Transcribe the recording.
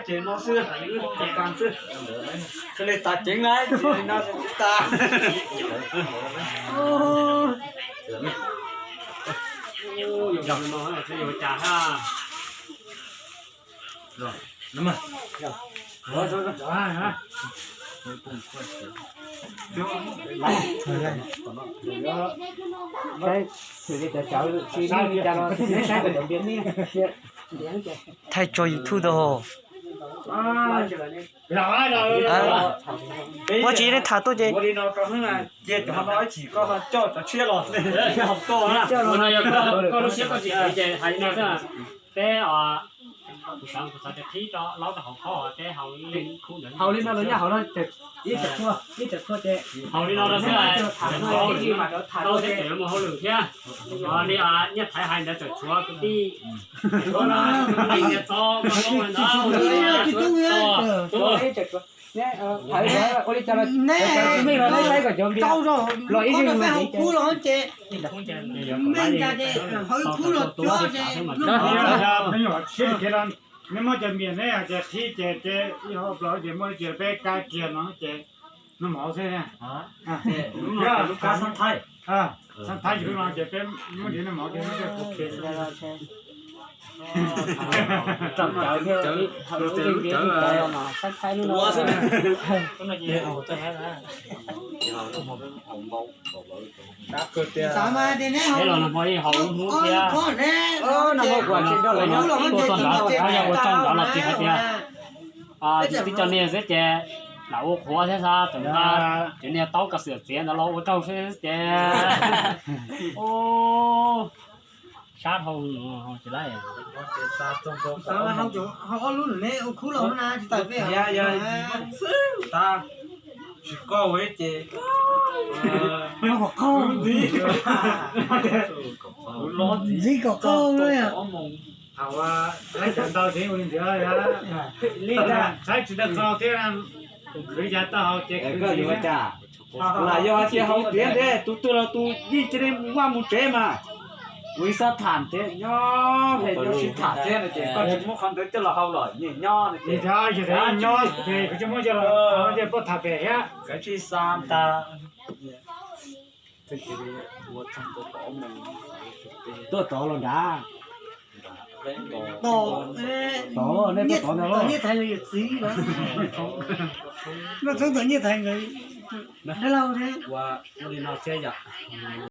Ces no xwb, tas xwb. Xws li tas ceev na, no tas. Yog no yuav cas ha. Thaij tso YouTube tau. Ua tsis tham tuaj ces. Koj lub siab koj tsis hais ces hais li no xwb. Peb, kuv xav, kuv xav tias qhib rau laub rau hauv khob, peb haus li no los nyob hauv no, ib txhua, ib txhua ces haus li no rau xwb, tau thiab tseem mus hauj lwm thiab. Li Nyiaj Thaiv hais ntawd tseem tshuav kwv tij, tso ua li cas los neb saib kom cov los ib, meej cas ces hauv ib khub los cov ces neb muab cov npias neb hais tias qhib ces ces ib hauv plaws ces muaj li cas peb kab kiag no ces noj mov xwb. Lub kab xab thaib, xab thaib ces lub no ces peb muab noj mov ces xab thaib lub no. Xav mas tias neb haus ib khob neb, no ces ua tsaug ntawd los tsis hais tias twb coj niag xwb ces lam ua qhuav thiab xav tseem nqa cov niag taub kav xwm txiav ntawd los ua tsaug xwb ces sab dhau tsis laib. Haus ob lub neb ua khub los na tsis tawm peb xwb tas. Tsis koj ua ces ntxiv kom qau na. Thaum laib cov ntau ces ua li ntawd, saib tsis tau qau thiab, tus khwv yav taub hau ces khwv ntxiv. Lam yog hais tias haus tiav ntev tus twg los tus yeej cia li mus vaj mus tsev mas. Ua ib sab tham thiab nyob, nyob sib tham thiab no ces koj tsis muab qhov ntawd coj los haus los nyias nyob no ces nyob ces kuv tsis muab coj los haus ces poj tham pem thiab. Kav tsij xa tas. Tuaj tod los nrad. Tom, nej tuaj tod ntag los. Nyiaj Thaiv los yog txiv los. Noj txeeb tom Nyiaj Thaiv nkawd dab laug thiab. Ua li no thiab yom.